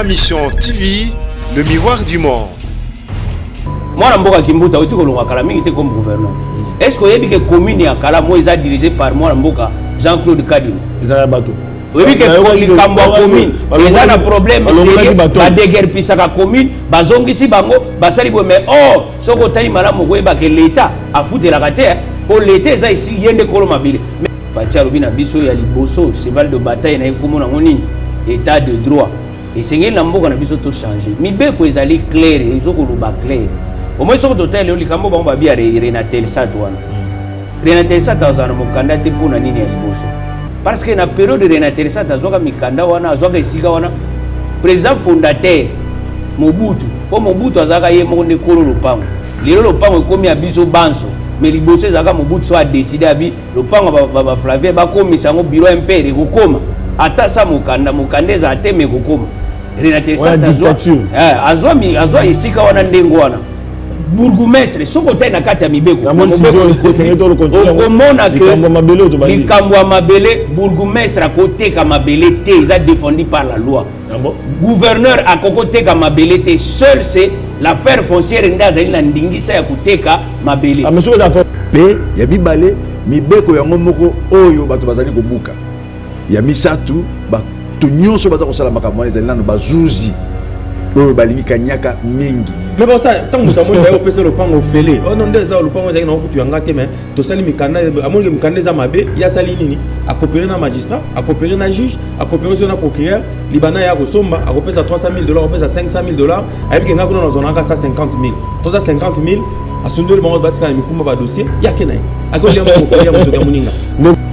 Ma Mission TV, le miroir du monde. Mwana mboka Kimbuta oti kolongwa kala mingi te comme gouverneur. Est-ce que oyebi ke commune ya Kalamu eza dirigée par mwana mboka Jean-Claude Kadima? Ezala bato. Oyebi ke likambo ya commune eza na problème sérieux, badeguerpisaka commune, bazongisi bango, basali boye, mais or soki otali malamu okoyeba ke l'État afutelaka te, mpo l'État eza esi ye nde kolo mabele. Fatshi alobi na biso ya liboso cheval de bataille na ye komona ngo nini? État de droit. Esengeli na mboka na biso to changer. Mibeko ezali clair, ezokoloba clair. Omoni soki totali lelo likambo bango babi ya Renatelsat wana. Renatelsat azala na mokanda te mpona nini ya liboso? Parce que na période Renatelsat azwaka mikanda wana, azwaka esika wana, président fondateur Mobutu, mpo Mobutu azalaka ye moko nde kolo lopango. Lelo lopango ekomi ya biso banso, mais liboso ezalaka Mobutu so adécider abi lopango ba Flavien bakomisa yango bureau MPR, ekokoma ata sa mokanda, mokanda ezala te, mais ekokoma. Renatelsat azwa esika wana ndenge wana. Bourgmestre soki otali na kati ya mibeko okomona ke likambo ya mabele, bourgmestre akoteka mabele te, eza défendu par la loi. Gouverneur akokoteka mabele te, seul c'est l'affaire foncière nde azali na ndingisa ya koteka mabele. Pe ya mibale mibeko yango moko oyo bato bazali kobuka, ya misato bato nyonso baza kosala makambo wana ezali nano bazuzi oyo balingi kanyaka mingi. Mais bon, ça, tant que moto ayo opesa lopango ofele, oh non, nde eza lopango ezalaki na kutu yanga te, mais tosali mikanda, amoniki mikanda eza mabe, ye asali nini? Akopere na magistrat, akopere na juge, akopere so na procureur, libanda ya kosomba, akopesa 300 000 $, akopesa 500 000 $, ayebi ke nga kuna nazonaka 150 000, 350 000, asundoli bango, batika na mikumba badossier, yake na ye akolia moko ofele ya moto ya moninga.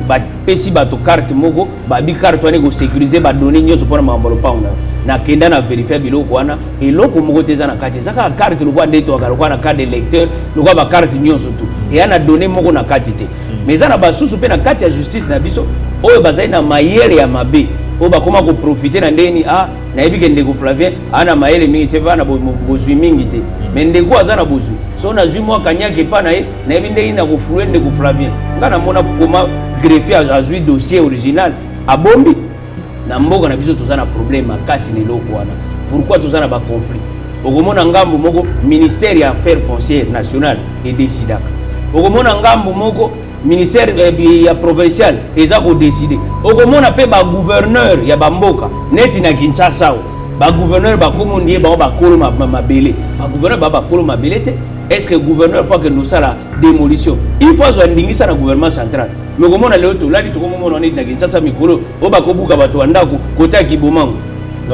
Bapesi bato carte moko, babi carte wana ekosécuriser badonnées nyonso mpona makambo ya lopango na yo. Nakenda na vérifier biloko wana, eloko moko te eza na kati, eza kaka carte lokola nde toyaka lokola na carte d'électeur, lokola bacarte nyonso tu, eya na données moko na kati te. Mais eza na basusu mpe na kati ya justice na biso oyo bazali na mayele ya mabe, oyo bakoma koprofiter na ndeni. Ah, nayebi ke ndeko Flavien aa na mayele mingi te, mpe na bozwi mingi te, mais ndeko aza na bozwi, so nazwi mwa kanyaka epa na ye, nayebi ndenge na koflouer ndeko Flavien. Ngai namona koma greffier azwi dossier original, abombi. Na mboka na biso toza na problème makasi na eloko wana. Pourquoi toza na baconflit? Okomona ngambu moko ministère ya affaires foncières nationale edécidaka, okomona ngambu moko ministère ya provincial eza kodécider, okomona mpe bagouverneur ya bamboka neti na Kinshasa o bagouverneur bakomi ye bango bakolo mabele. Bagouverneur baa bakolo mabele te. Est ce que gouverneur mpo akende kosala démolition, il faut azwa ndingisa na gouvernement central? Mais okomona lelo tolali, tokomomona neti na Kinshasa mikolo oyo bakobuka bato ya ndako kota ya Kibomango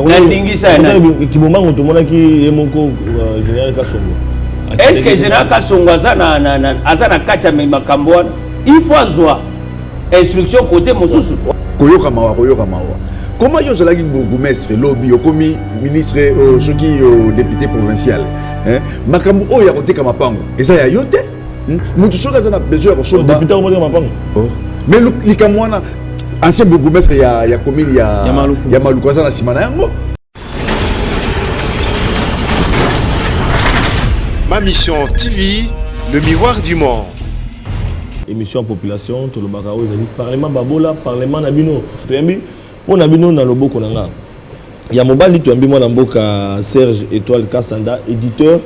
na ndingisa ya nani? Kibomango tomonaki ye moko général Kasongo. Est ce que général Kasongo aza na kati ya makambo wana? Il faut azwa instruction côté mosusu. Koyoka mawa, koyoka mawa. Comment yo ozalaki bourgmestre, lobi okomi ministre, soki député provincial, hein? Makambo oyo ya koteka mapango eza ya yo te, Mutu soki aza na besoin ya kosomba député akoteka mapango? Oh. Mais likambo wana, ancien bourgmestre ya commune ya, Ya Maluku. Ya Maluku aza na nsima na yango. Ma Mission TV, le miroir du monde. Émission ya population, tolobaka oyo ezali parlement babola, parlement na bino. Toyambi mpo na bino na loboko na nga ya mobali, toyambi mwana mboka Serge Étoile Kasanda, éditeur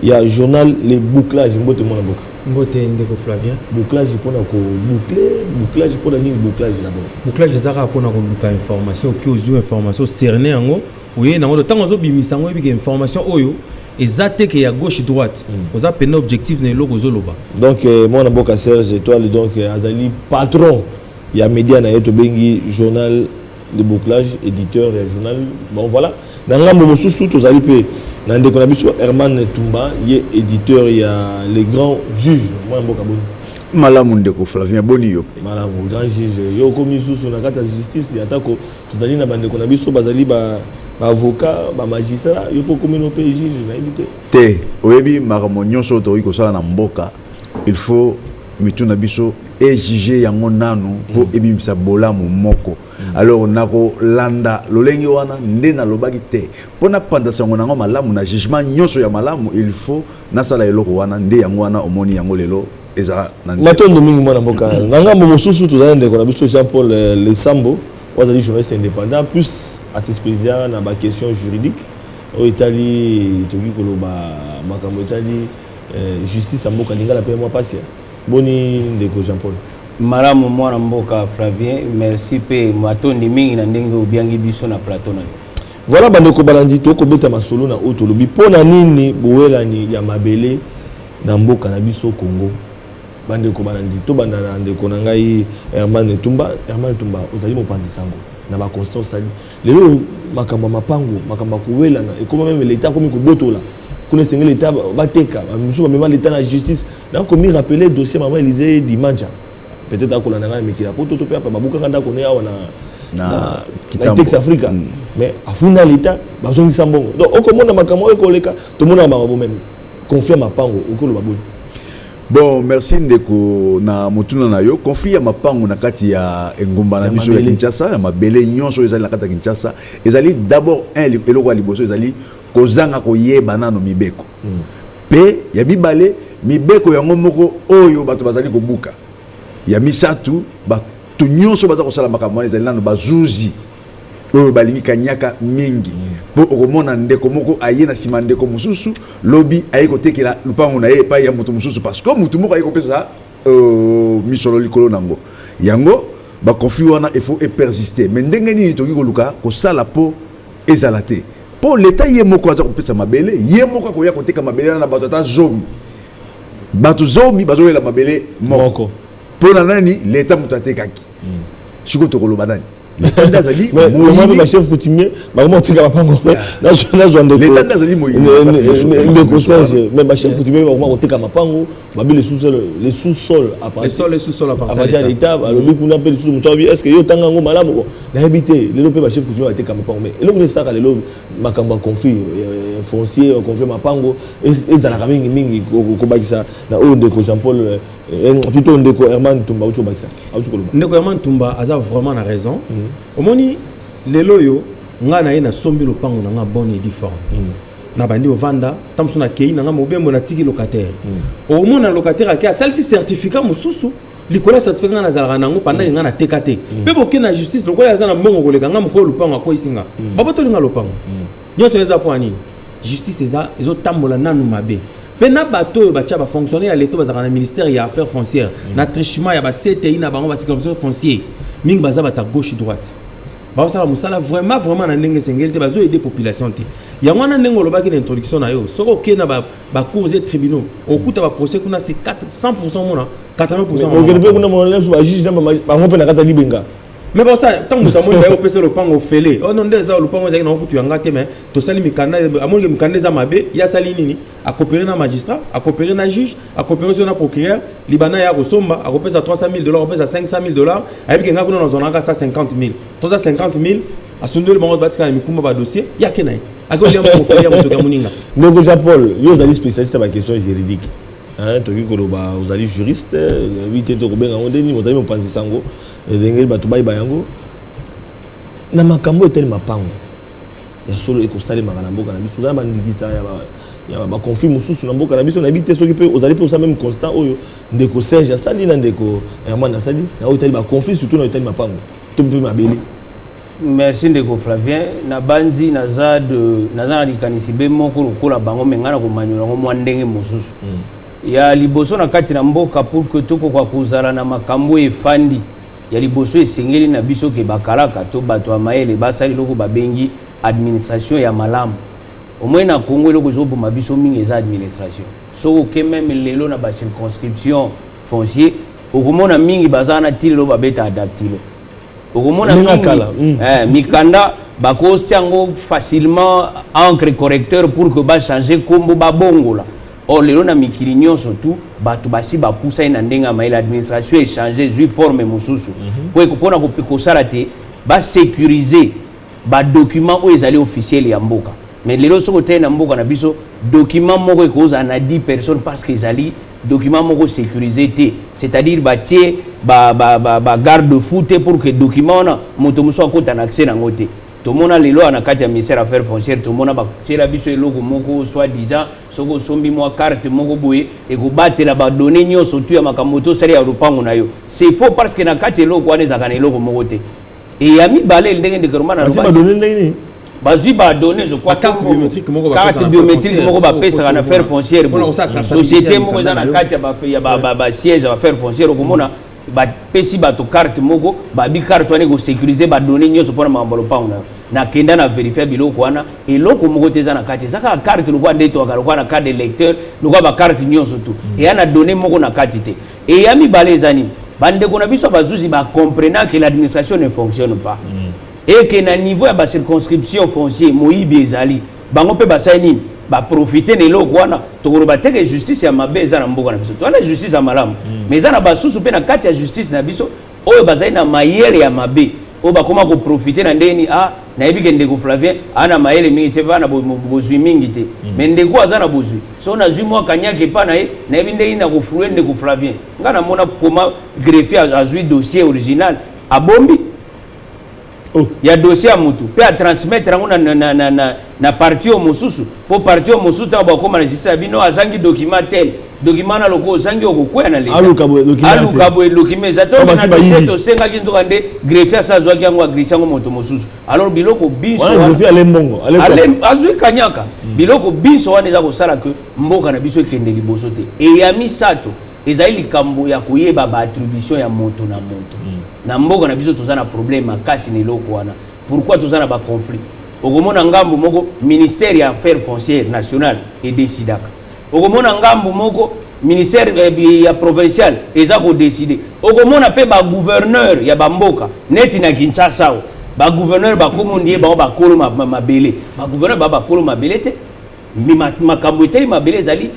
ya journal Le Bouclage. Mbote, mwana mboka. Mbote, ndeko Flavien. Bouclage mpona koboucler, bouclage mpona nini? Bouclage d'abord. Bouclage eza kaka mpona koluka information. Oki ozwi information, cerne yango, oye nango. Ntango ozobimisa yango, oyebika information oyo eza te ke ya gauche droite, oza pene objectif na eloko ozoloba. Donc mwana mboka Serge Étoile, donc azali patron ya média na ye tobengi journal Le Bouclage, éditeur ya journal. Bon, voilà. Na ngambo mosusu tozali mpe na ndeko na biso Herman Tumba, ye éditeur ya Le Grand Juge. Mwana mboka, boni? Malamu, ndeko Flavien, boni yo? Malamu. Grand Juge, yo okomi lisusu na kati ya justice, atako tozali na bandeko na biso bazali baavocat, bamagistrat, yo mpo okomi no mpe juge, nayebi te. Te, oyebi, makambo nyonso oyo tokoki kosala na mboka, il faut mitu na biso ejuger yango nanu mpo ebimisa bolamu moko. Alors nakolanda lolenge wana nde nalobaki te mpo napanza sango nango malamu na jugement nyonso ya malamu, il faut nasala eloko wana. Nde yango wana omoni yango lelo eza na nzela. Matondo mingi, mwana mboka. Na ngambo mosusu tozali na ndeko na biso Jean Paul Lesambo. Oyo azali journaliste indépendant, plus asespécialisa na baquestion juridique oyo etali, tokoki koloba, makambo etali justice ya mboka. Lingala mpe mwa mpasi. Boni, ndeko Jean Paul? Malamu, mwana mboka Flavien, merci mpe matondi mingi na ndenge obiangi biso na plateau na yo. Voilà, bandeko balandi, tokobeta masolo na oyo tolobi: mpo na nini bowelani ya mabele na mboka na biso Congo? Bandeko balandi, tobanda na ndeko na ngai Herman Etumba. Herman Etumba, ozali mopanzi sango. Na baconstat osali lelo, makambo ya mapango, makambo ya kowelana ekoma, même leta akomi kobotola kuna, esengeli leta bateka, bamisusu bamema leta na justice. Nakomi rappeler dossier mama Élysée Dimanja, peut-être akolanda ngai na mikili ya poto to mpe apa babukaka ndako ne awa na na na Tex Africa, mais afunda leta, bazongisa mbongo. Donc okomona makambo oyo ekoleka, tomonaka makambo, même conflit ya mapango. Okoloba boni? Bon, merci ndeko na motuna na yo. Conflit ya mapango na kati ya engumba na Ya biso ya mabele. Kinshasa, ya mabele nyonso oyo ezali na kati ya Kinshasa, ezali d'abord un, eloko ya liboso ezali kozanga koyeba nano mibeko, mpe ya mibale, mibeko yango moko oyo bato bazali kobuka. Ya misato, bato nyonso baza kosala makambo wana ezali nano bazuzi oyo balingi kanyaka mingi, mpo okomona ndeko moko aye na nsima ndeko mosusu, lobi aye kotekela lupango na ye epai ya moto mosusu, parce que motu moko aye kopesa misolo likolo nango. Yango baconflit wana, il faut epersister. Mais ndenge nini tokoki koluka kosala mpo ezala te? Mpo leta ye moko aza kopesa mabele, ye moko akoya koteka mabele wana na bato ata 10. Bato 10 bazoyela mabele moko. Moko. Mpo na nani? Leta moto atekaki. Sikoyo tokoloba nani? Leta nde azali mais comment mpe moyibi. Bachef coutumier bakoma kotika bapango? Nazwa ndeko Leta nde azali moyibi. Ndeko Serge, mais bachef coutumier bakoma koteka mapango, babi les sous-sol, les sous-sols Les sols et sous-sols appartient appartient à l'état. Balobi kuna mpe lisusu moto abi: est ce que yo otanga yango malamu? Bon, nayebi te. Lelo mpe bachef coutumier bateka mapango, mais eloko nini esalaka lelo makambo ya conflit foncier, conflit mapango ezalaka mingimingi? Kobakisa na oyo ndeko Jean Paul, plutôt ndeko Herman Tumba auti kobakisa, auti koloba. Ndeko Herman Tumba aza vraiment na raison. Omoni, lelo oyo ngai na ye nasombi lopango na nga bonne et due forme, na bandi ovanda. Ntango mosusu nakei na nga mobembo, natiki locataire. Okomona locataire ake asalisi certificat mosusu likolo ya certificat ngai nazalaka nango pendant ngai nateka te. Mpe boke na justice, lokola aza na mbongo koleka ngai, mokolo lopango akweyisi nga, babotolinga lopango nyonso. Eza mpo ya nini? Justice eza ezotambola nanu mabe. Mpe na bato oyo batia bafonctionnaire ya leta bazalaka na ministère ya affaires foncières, na truchement ya baCTI na bango, bacirconscription foncier mingi baza bato ya gauche droite, bazosala mosala vraiment vraiment na ndenge esengeli te, bazoaider population te. Yango wana, ndenge olobaki na introduction na yo, soki okei na bacours et tribunaux, okuta baprocès kuna, c'est 100, omona 80. Okende mpe kuna, mona bajuge na bango mpe na kati ya libenga. Mais basala, ntango moto amoni baye kopesa lopango ofele: oh non, nde eza lopango ezalaki nango kutu yanga te, mais tosali mikanda, amonike mikanda eza mabe. Ye asali nini? Akopere na magistrat, akopere na juge, akopere so na procureur. Libanda ya kosomba, akopesa 300 000 $, akopesa 500 000 $. Ayebi ke ngai kuna nazwanaka 150 000, 350 000. Asundoli bango, batika na mikumba badossier, yake na ye ake olia mbongo ofele ya motoki ya moninga. Ndeko Jean Paul, yo ozali spécialiste ya baquestion juridique, hein, tokoki koloba ozali juriste, yebi te tokobenga yango ndeni. Ozali mopanzi sango, ndenge bato bayeba yango na makambo etali mapango ya solo ekosalemaka na mboka na biso. Oza na bandikisa ya baconflit mosusu na mboka na biso. Nayebi te soki mpe ozali mpe osala même constat oyo ndeko Serge asali na ndeko Herman asali na oyo etali baconflit, surtout na oyo etali mapango to mpe mabele. Merci, ndeko Flavien. Nabandi naza de naza na likanisi be moko lokola bango, mais ngai na komanyola yango mwa ndenge mosusu. Ya liboso, na kati na mboka, pour que tokoka kozala na makambo efandi, ya liboso esengeli na biso ke bakalaka to bato ya mayele basala eloko babengi administration ya malamu. Omoi, na Congo, eloko ezoboma biso mingi eza administration. Soki oke même lelo na bacirconscription foncier, okomona mingi baza wana ti lelo babeta dactylo. Okomona Ndenge mingi kala, mikanda bakotia yango facilement encre correcteur pour que bachange nkombo, babongola. Or lelo na mikili nyonso tu, bato basi bapusani na ndenge ya mayele, administration echange, ezwi forme mosusu po mpona kosala te basécuriser badocument oyo ezali officiel ya mboka. Mais lelo, soki otali na mboka na biso, document moko ekozala na 10 personnes, parce que ezali document moko sécurisé te, c'est-à-dire batie ba garde fou te pour que document wana moto mosusu akota na accès nango te. Tomona lelo awa na kati ya ministère affaires foncières, tomona batiela biso eloko moko soi disant soki osombi mwa carte moko boye, ekobatela badonnées nyonso tu ya makambo tosali ya lopango na yo. C'est faux, parce que na kati eloko wana ezalaka na eloko moko te. E ya mibale, ndenge ndeko Roman Basi alobaki, badonnées ndenge nini? Bazwi badonnées, je crois. Ba carte biométrique moko bapesaka Carte na biométrique affaire moko foncière. bapesaka na affaire foncière. Mpona kosala traçabilité Société ya moko eza na mikanda na kati ya basiège ya baaffaire foncière, okomona bapesi bato carte moko, babi carte wana ekosécuriser badonnées nyonso mpona makambo ya lopango na yo. Nakenda na vérifier biloko wana, eloko moko te eza na kati. Eza kaka carte lokola nde toyaka lokola na carte d'électeur, lokola bacarte nyonso tu, eya na données moko na kati te. Eya mibale eza nini? Bandeko na biso bazuzi bacomprenant que l'administration ne fonctionne pas et que na niveau ya bacirconscription foncier moyibi ezali, bango mpe basali nini? Baprofite na eloko wana. Tokoloba te ke justice ya mabe eza na mboka na biso, toza na justice ya malamu, mais eza na basusu mpe na kati ya justice na biso oyo bazali na mayele ya mabe, oyo bakóma koprofite na ndenge nini? Ah, nayebi ke ndeko Flavien aa na mayele mingi te mpe na bozwi mingi te, mais ndeko aza na bozwi, so nazwi mwa kanyaka epa na ye, nayebi ndenge nini na koflouer ndeko Flavien. Ngai namona koma greffier azwi dossier original, abombi. Oh. Ya dossier ya mutu mpe atransmettre yango na parti oyo mosusu, mpo parti oyo mosusu ntango bakóma na justice ya bino, azangi document tel document na loko ozangi, okokwea na leta. Aluka boye document te. Aluka boye document eza te. Oh, Na basi dossier bayibi. tosengaki, nzoka nde greffier asa azwaki yango, aglisser yango moto mosusu. Alors biloko biso Wana wana greffier ale mbongo, ale azwi kanyaka. Biloko biso wana eza kosala ke mboka na biso ekende liboso te. Eya misato ezali likambo ya koyeba baattribution ya moto na moto na mboka na biso. Toza na problème makasi na eloko wana. Pourquoi toza na baconflit? Okomona ngambu moko ministère ya affaires foncières nationale edesidaka, okomona ngambu moko ministère ya provincial eza kodécider, okomona mpe bagouverneur ya bamboka neti na Kinshasa awa, bagouverneur bakomi ndie bango bakolo mabele. Bagouverneur baa bakolo mabele te. Makambo eteli mabele ezali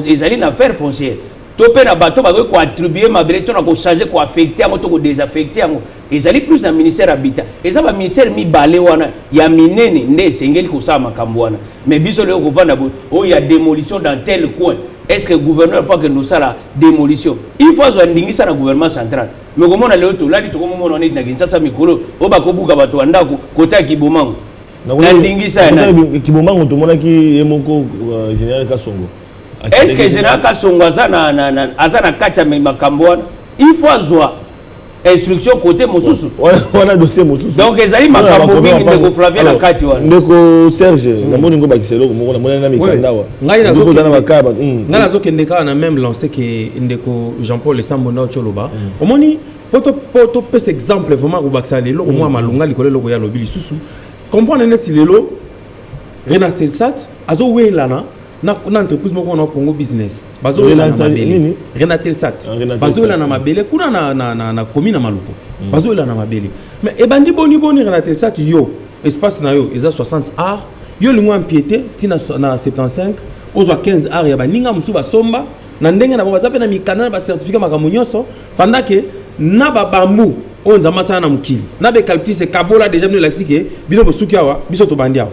ezali na affaire foncière to mpe na bato bakoki koattribuer mabele to na kochanger, koaffecter yango to kodésaffecter yango, ezali plus na ministère habitat. Eza baministère mibale wana ya minene nde esengeli kosala makambo wana. Mais biso lelo kovanda boye, oyo ya démolition dans tel coin, est ce que gouverneur mpo akende osala démolition, il faut azwa ndingisa na gouvernement central? Mais komona lelo tolali, tokomomona neti na Kinshasa mikolo oyo bakobuka bato ya ndako kota ya Kibomango na ndingisa ya nani? Kibomango tomonaki ye moko général Kasongo. Est ce que général Kasongo aza na kati ya makambo wana? Il faut azwa instruction côté mosusu. Wana dossier mosusu. Donc ezali makambo mingi, ndeko Flavien, na kati wana. Ndeko Serge, namoni ngo bakisa eloko moko, namoni na mikanda awa. Ngai oza na bakaya. Ngai nazokende kaka na même lancé ke ndeko Jean-Paul Esambo nda oloba. Omoni, po topesa exemple vraiment kobakisa leloko mwa malonga likolo eloko ya alobi lisusu, comprendre neti lelo Renatelsat azowelana na entreprise moko na Congo Business, bazowelana mabele. Renatelsat bazowelana mabele kuna na commune na Maluku, bazowelana mabele. Mais ebandi boni boni? Renatelsat, yo espace na yo eza 60 ar, yo olingo empiéter ntina na 75, ozwa 15 ar ya baninga mosusu basomba na ndenge na bango, baza mpe na mikanda na bacertificat, makambo nyonso, pendant ke na babambu oyo Nzambe asala na mokili na baeucalyptus ekabola déjà. Bino elakisi ke bino bosuki awa, biso tobandi awa.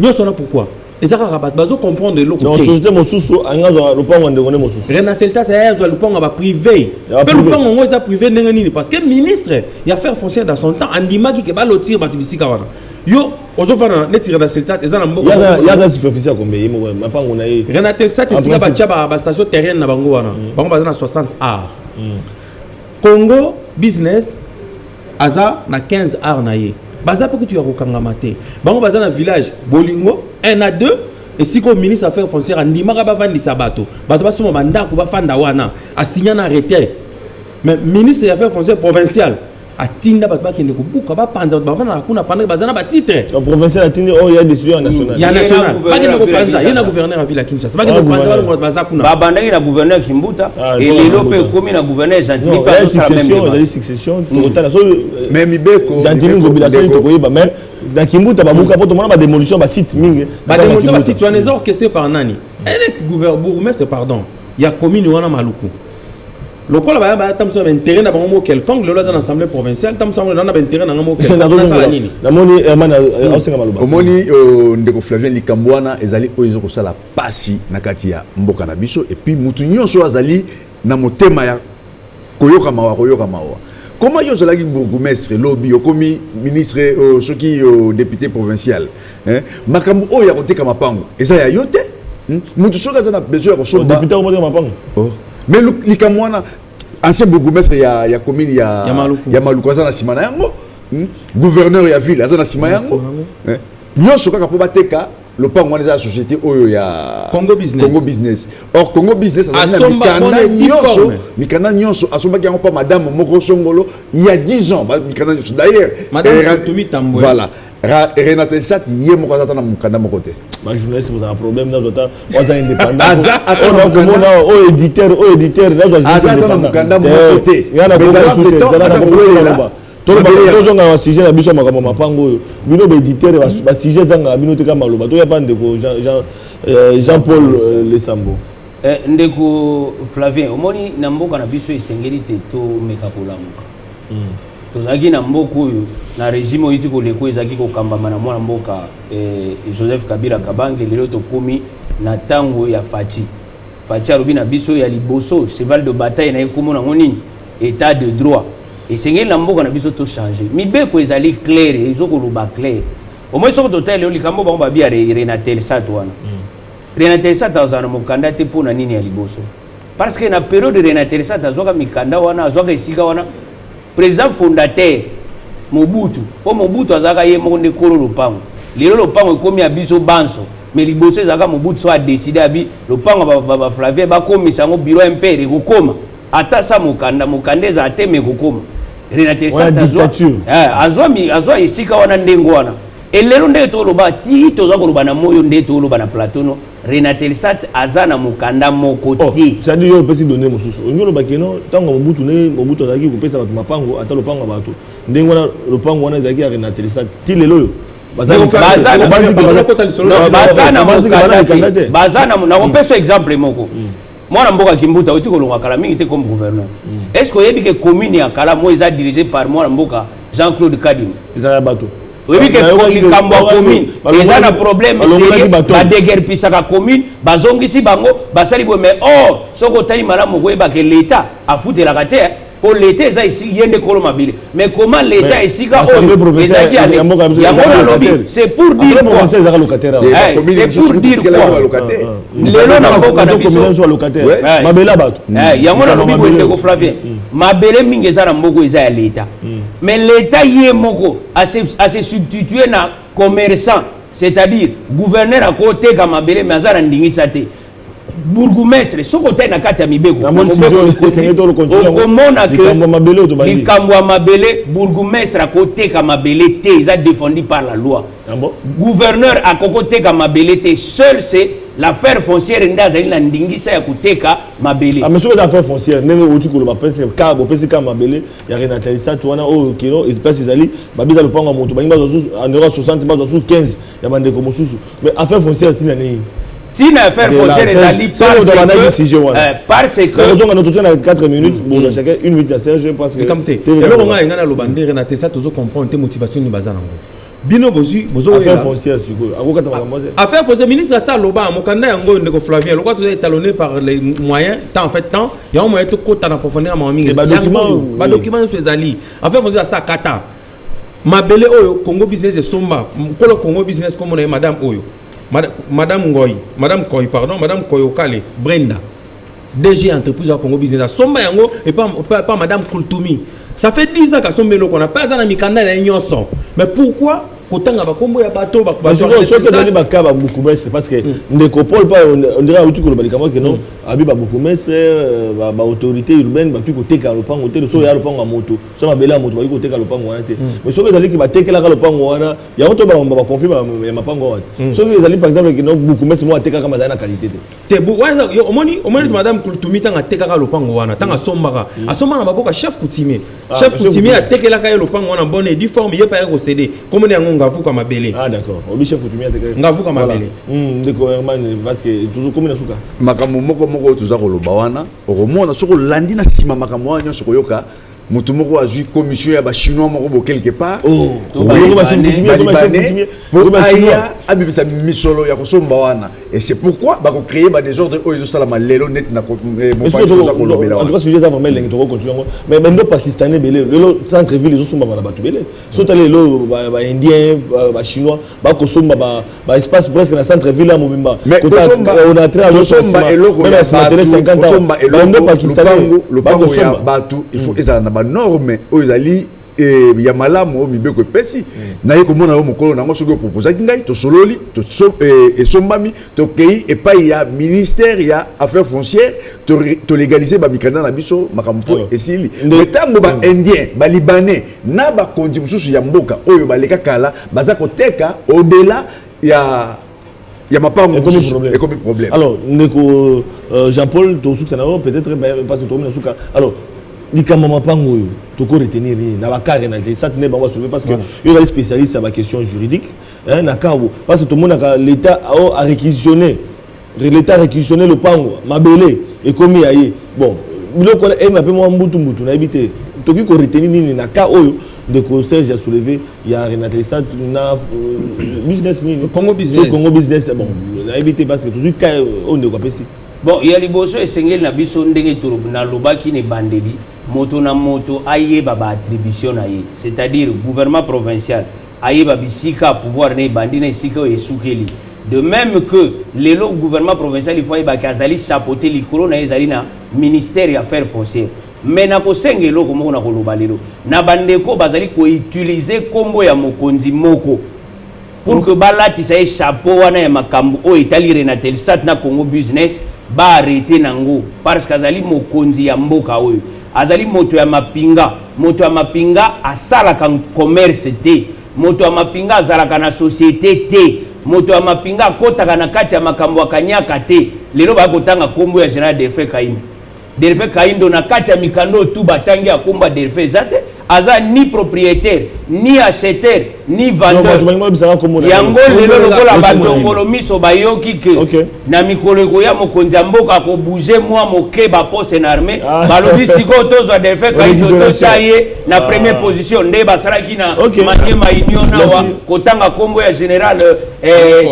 Nyonso wana pourquoi? Eza kaka bato bazocomprendre eloko te. Société mosusu anga azwa lopango ya ndeko nde mosusu. Renaceltat aya azwa lopango ya baprivé, mpe lopango yango eza privé ndenge nini? Parce que ministre ya affaire foncière dans son temps andimaki ke balotir bato bisika wana. Yo ozofanda neti Renatelsat eza na mboka. Yaza superficie ya combien, ye moko mapango na ye? Renatelsat, esika batia bastation terrienne na bango wana, bango baza na 60 ar. Congo Business aza na 15 ar na ye, baza mpe kutu ya kokangama te. Bango baza na village Bolingo 1 na 2, esika oyo ministre affaires foncière andimaka bavandisa bato, bato basomba bandako bafanda wana, asinya na arrêté. Mais ministre ya affaires foncière provinciale atinda bato bakende kobuka, bapanza bato bavandaka kuna pendant baza na batitre. Provincial atindi oyo ya décision ya national. Ya national, bakende kopanza ye na gouverneur ya ville ya Kinshasa, bakende kopanza, balongola baza kuna. Babandaki na gouverneur Kimbuta, elelo mpe ekomi na gouverneur Gentili. Mpe ezali succession, tokotala so. Mais mibeko Gentili Ngobila sali, tokoyeba. Mais na Kimbuta babuka mpo tomona badémolition basite mingi. Badémolition basite wana eza orchestré par nani? Un ex bourgmestre, pardon, ya commune wana Maluku. Lokola baya baya tamso na baintérêt na bango moko quelconque, lelo aza na assemblée provinciale, tamso yango na baintérêt na nga moko quelconque, nasala nini? Namoni Herman aosenga maloba. Omoni, ndeko Flavien, likambo wana ezali oyo eza kosala pasi na kati ya mboka na biso. Et puis mutu nyonso oyo azali na motema ya koyoka mawa, koyoka mawa. Comment yo ozalaki bourgmestre, lobi okomi ministre, soki député provincial, hein? Makambo oyo ya koteka mapango eza ya yo te, Mutu soki aza na besoin ya kosomba Député okoteka mapango? Oh. Mais likambo wana, ancien bourgmestre ya commune ya Ya Maluku. Ya Maluku aza na nsima na yango. Gouverneur ya ville aza na nsima yango. Eh, nyonso kaka mpo bateka lopango wana eza ya société oyo ya Congo Business. Congo Business. Or Congo Business azali na Asomba mikanda mpona nyonso. difforme. Mikanda nyonso asombaki yango mpa madame moko songolo il y a 10 ans. Mikanda nyonso d'ailleurs, Madame Tumi Tambwe. Voilà. Renatelsat ye moko aza ata na mokanda moko te. Bajournaliste bozala problème, nazwa ata oaza indépendant. Aza ata Oyo na nakomona oyo éditeur, oyo éditeur, nazwa Aza ata na mokanda moko te. Nga Mais dans le temps, aza kowelela. Mabele Tozonga na sujet na biso ya makambo ya mapango oyo. Bino baéditeur, basujet ezangaka bino te, ka maloba. Toya pa ndeko Jean Paul Lesambo. Ndeko Flavien, omoni, na mboka na biso esengeli te tomeka kolamuka. Tozalaki na mboka oyo na régime oyo ti koleka oyo ezalaki kokambama na mwana mboka Joseph Kabila Kabange. Lelo tokomi na ntango ya Fatshi. Fatshi alobi na biso ya liboso, cheval de bataille na ye komona yango nini? État de droit. Esengeli na mboka na biso tochange mibeko. Ezali clair, ezokoloba clair. Omoi soki totali lelo likambo bango babi ya Renatelsat wana, Renatelsat azala na mokanda te. Mpo na nini? Ya liboso, parce que na période Renatelsat azwaka mikanda wana, azwaka esika wana, président fondateur Mobutu, mpo Mobutu azalaka ye moko nde kolo lopango. Lelo lopango ekomi ya biso banso, mais liboso ezalaka Mobutu. So adécider abi lopango baflavien bakomisa yango bureau MPR, ekokoma ata sa mokanda. Mokanda ezala te, mais ekokoma. Wana dictature. Azwa esika wana ndenge wana. Elelo ndenge toloba ti toza koloba na moyo, nde toloba na plateau no, Renatelsat aza na mokanda moko Oh, te. C'est-à-dire yo opesi donné mosusu, olingi oloba keno ntango Mobutu, ndenge Mobutu azalaki kopesa bato mapango, ata lopango ya bato ndenge wana, lopango wana ezalaki ya Renatelsat ti lelo oyo. Baza na mokanda te, baza na. Nakopesa exemple moko. Mwana mboka Kimbuta oti kolonga kala mingi te comme gouverneur. Est ce que oyebi ke commune ya Kalamu eza dirigé par mwana mboka Jean Claude Kadima? Ezala ya bato. Oyebi ke likambo ya commune eza na problème sérieux, badéguerpisaka commune, bazongisi bango, basali boye. Mais or soki otali malamu, okoyeba ke l'état afutelaka te, po l'état eza ye nde kolo mabele. Mais comment l'état esika oyo ezalaki yango? Nalobi, c'est pour dire quoi? C'est pour dire quoi? Lelo na mboka na biso, mabele ya bato. Yango nalobi boye, ndeko Flavien, mabele mingi eza na mboka eza ya l'état, mais l'état ye moko ase substitue na commerçant, c'est-à-dire gouverneur akoteka mabele, mais aza na ndingisa te. Bourgmestre, soki otali na kati ya mibeko, okomona ke likambo ya mabele, bourgmestre akoteka mabele te, eza défendu par la loi. Gouverneur akokoteka mabele te. Seul c'est l'affaire foncière nde azali na ndingisa ya koteka mabele. Ah, mais soki eza affaire foncière, ndenge outi koloba, ka bopesi ka mabele ya Renatelsat wana oyo kino place ezali, babiza lopango ya moto, bangi bazwa susu en euro 60, bazwa susu 15 ya bandeko mosusu. Mais affaire foncière ntina nini? Ntina affaire foncière ezali parce que ozonga totia na 4 minutes, bozwa chacun une minute ya Serge, parce que Likambo te. Eloko ngai ngai naloba nde Renatelsat, tozo comprendre te motivation nini baza nango. Bino bozwi Affaire foncière sikoyo akokata makambo te. Affaire foncière, ministre asa aloba mokanda yango. Ndeko Flavien, lokwa toza étalonné par les moyens temps, en fait temps yango moyen tokota na profondeur ya mawa mingi. Badocument nyonso ezali. Affaire foncière asa kata mabele oyo Congo Business esomba. Nkolo Congo Business, komona ye madame oyo, madame Ngoi, madame Koy, pardon, madame Koy Okale Brenda, DG entreprise ya Congo Business, asomba yango epa pa madame Kultumi. Ça fait 10 ans kasomba eloko wana mpe aza na mikanda na ye nyonso. Mais pourquoi kotanga bakombo ya bato? Soki ezali baka babourgmestre, parce que ndeko Paul pa on dirait auti koloba likambo ke non, abi babourgmestre, baautorité urbaine bakoki koteka lopango te. So ya lopango ya moto, so mabele ya moto, bakoki koteka lopango wana te. Mais soki ezaliki batekelaka lopango wana yango, to baconflit ya mapango awa te. Soki ezali par exemple ke non, bourgmestre moko atekaka, mazali na qualité te. Te, omoni, omoni madame Kultumi, ntango atekaka lopango wana, ntango asombaka, asomba na maboko ya chef coutumier. Chef coutumier atekelaka ye lopango wana bonne et due forme, ye mpe ayaki kocéder. Komona yango Ngavuka Mabele. Ah d'accord, obi chef coutumier atekaka. Ngavuka Mabele. Ndeko Herman, parce que tozokomi na suka. Makambo moko moko oyo toza koloba wana, okomona soki olandi na nsima makambo wana nyonso, koyoka moto moko azwi commission ya bachinois moko bo quelque part po aya abimisa misolo ya kosomba wana. Et c'est pourquoi bakocréer badésordre oyo ezosalama lelo neti na toza kolobela. En tout cas, sujet eza vraiment elengi, tokocontinue yango. Mais bendo pakistanais ebele lelo centre ville ezosombama na bato ebele. So tala lelo, baindien, bachinois bakosomba baespace presque na centre ville ya mobimba. Kosomba eloko ya bato, il faut ezala na banorme oyo ezali. ya malamu oyo mibeko epesi. Naye komona yo mokolo nango, soki oproposaki ngai, tosololi, esombami, tokei epai ya ministère ya Affaires foncières, tolégaliser bamikanda na biso, makambo mpo esili. Mais ntango baindien, balibanais na bakonzi mosusu ya mboka oyo baleka kala baza koteka au-delà ya mapango, ekomi problème. Ekomi problème. Alors, ndeko Jean-Paul, tosukisa na yo peut-être, parce que tokomi na suka. Alors, likambo mapango oyo, toko retenir nini na bacas Renatelsat nde bango basoulever? Parce que yo ozali spécialiste ya baquestion juridique, na cas parce que tomonaka l'État a réquisitionné, l'État réquisitionné lopango, mabele ekomi ya ye. Bon, biloko wana eyema mpe mwa mbutu mbutu, nayebi te tokoki koretenir nini na cas oyo ndeko Serge a soulevé ya Renatelsat na business nini. Congo Business. Congo Business. Bon, nayebi te, parce que tozwi cas oyo ndeko apesi. Bon, ya liboso, esengeli na biso, ndenge nalobaki na ebandeli, moto na moto ayeba baattribution na ye, c'est-à-dire gouvernement provincial ayeba bisika pouvoir na ebandi na esika oyo esukeli. De même que lelo gouvernement provincial, il faut ayebaki azali chapeauté, likolo na ye ezali na ministère ya Affaires foncières. Mais nakosenga eloko moko na koloba lelo na bandeko bazali koutiliser nkombo ya mokonzi moko pour que balatisa ye chapeau wana ya makambo oyo etali Renatelsat na Congo Business, baarrêter nango, parce que azali mokonzi ya mboka oyo, azali moto ya mapinga. Moto ya mapinga asalaka commerce te, moto ya mapinga azalaka na société te, moto ya mapinga akɔtaka na kati ya makambo ya kanyaka te. Lelo baya kotanga nkombo ya général Delphin Kaindo. Delphin Kaindo, na kati ya mikanda oyo tu batangi ya nkombo ya Delphin eza te. Aza ni propriétaire, ni acheteur, ni vendeur. Yango lelo lokola bandongolo miso bayoki ke na mikolo ekoya mokonzi ya mboka akobouger mwa moke baposte na armée, balobi sikoyo tozwa Delphin Kaindo, totya ye na première position, nde basalaki na Maniema Union awa kotanga nkombo ya général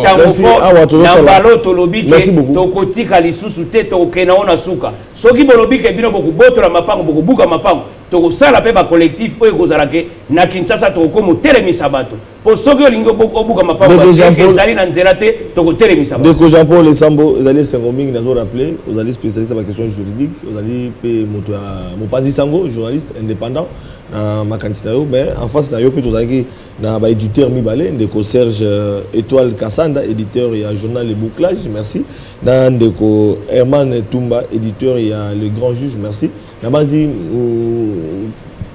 Tango Fort. Na balo tolobi ke tokotika lisusu te, tokokende ngo na suka. Soki bolobi ke bino bokobotola mapango, bokobuka mapango, tokosala mpe bacollectif oyo ekozala ke na Kinshasa tokokoma otelemisa bato, mpo soki olingi obuka mapango ezali na nzela te, tokotelemisa. Ndeko Jean Paul Esambo, ezali esengo mingi. Nazo rappeler, ozali spécialiste ya baquestion juridique, ozali mpe moto ya mopanzi sango, journaliste indépendant na makanisi na yo. Mais en face na yo mpe tozalaki na baéditeur mibale: ndeko Serge Étoile Kasanda, éditeur ya journal Le Bouclage, merci, na ndeko Herman Tumba, éditeur ya Le Grand Juge, merci. Na banzi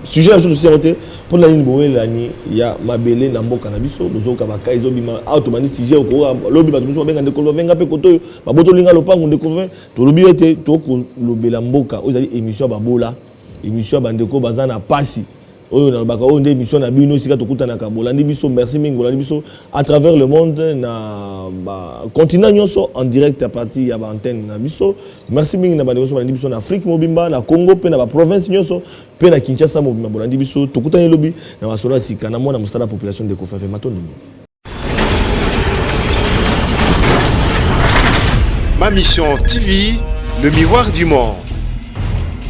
sujet na biso tosi yango te. Mpona nini bowelani ya mabele na mboka na biso? Bozoyoka baka ezobima awa, tobandi sujet, okoyoka lobi bato mosusu babenga ndeko Lovenga mpe koto oyo babotolinga lopango. Ndeko Vin, tolobi ete tokolobela mboka oyo ezali émission ya babola, émission ya bandeko baza na pasi. Oyo nalobaka, oyo nde émission na bino, esika tokutanaka. Bolandi biso, merci mingi. Bolandi biso à travers le monde, na bacontinent nyonso, en direct à partir ya baantenne na biso. Merci mingi na bandeko nyonso balandi biso na Afrique mobimba, na Congo mpe na baprovince nyonso, mpe na Kinshasa mobimba. Bolandi biso, tokutani lobi na masolo ya sika na mwana mosala population, ndeko Fafe. Matondo mingi. Ma Mission TV, le miroir du monde.